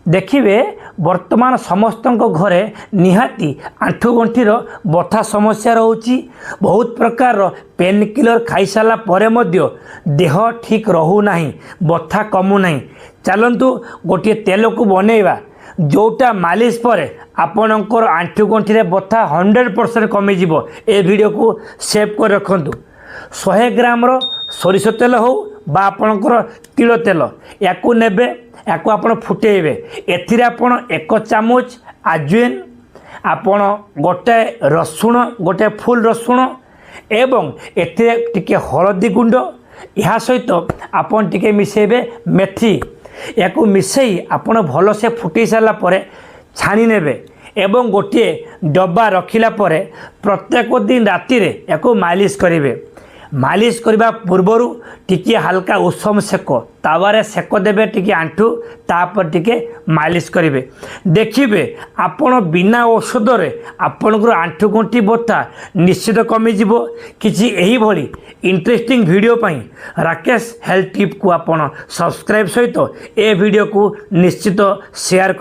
ଦେଖିବେ, ବର୍ତ୍ତମାନ ସମସ୍ତଙ୍କ ଘରେ ନିହାତି ଆଣ୍ଠୁଗଣ୍ଠିର ବଥା ସମସ୍ୟା ରହୁଛି। ବହୁତ ପ୍ରକାରର ପେନ୍ କିଲର୍ ଖାଇସାରିଲା ପରେ ମଧ୍ୟ ଦେହ ଠିକ୍ ରହୁନାହିଁ, ବଥା କମୁନାହିଁ। ଚାଲନ୍ତୁ, ଗୋଟିଏ ତେଲକୁ ବନେଇବା, ଯେଉଁଟା ମାଲିସ ପରେ ଆପଣଙ୍କର ଆଣ୍ଠୁଗଣ୍ଠିରେ ବଥା 100% କମିଯିବ। ଏ ଭିଡ଼ିଓକୁ ସେଭ୍ କରି ରଖନ୍ତୁ। 100 ଗ୍ରାମର ସୋରିଷ ତେଲ ହେଉ ବା ଆପଣଙ୍କର ତିଳ ତେଲ, ୟାକୁ ନେବେ, ୟାକୁ ଆପଣ ଫୁଟେଇବେ। ଏଥିରେ ଆପଣ 1 ଚାମଚ ଆଜୁଏନ୍, ଆପଣ ଗୋଟାଏ ରସୁଣ, ଗୋଟାଏ ଫୁଲ୍ ରସୁଣ ଏବଂ ଏଥିରେ ଟିକେ ହଳଦୀ ଗୁଣ୍ଡ, ଏହା ସହିତ ଆପଣ ଟିକେ ମିଶାଇବେ ମେଥି। ୟାକୁ ମିଶାଇ ଆପଣ ଭଲସେ ଫୁଟେଇ ସାରିଲା ପରେ ଛାଣି ନେବେ ଏବଂ ଗୋଟିଏ ଡବା ରଖିଲା ପରେ ପ୍ରତ୍ୟେକ ଦିନ ରାତିରେ ୟାକୁ ମାଲିସ କରିବେ। ମାଲିସ କରିବା ପୂର୍ବରୁ ଟିକିଏ ହାଲକା ଉଷୁମ ସେକ, ତାୱାରେ ସେକ ଦେବେ ଟିକେ ଆଣ୍ଠୁ, ତାପରେ ଟିକେ ମାଲିସ କରିବେ। ଦେଖିବେ, ଆପଣ ବିନା ଔଷଧରେ ଆପଣଙ୍କର ଆଣ୍ଠୁ ଗଣ୍ଠି ବଥା ନିଶ୍ଚିତ କମିଯିବ। କିଛି ଏହିଭଳି ଇଣ୍ଟରେଷ୍ଟିଂ ଭିଡ଼ିଓ ପାଇଁ ରାକେଶ ହେଲ୍ଥ ଟିପ୍କୁ ଆପଣ ସବସ୍କ୍ରାଇବ୍ ସହିତ ଏ ଭିଡ଼ିଓକୁ ନିଶ୍ଚିତ ସେୟାର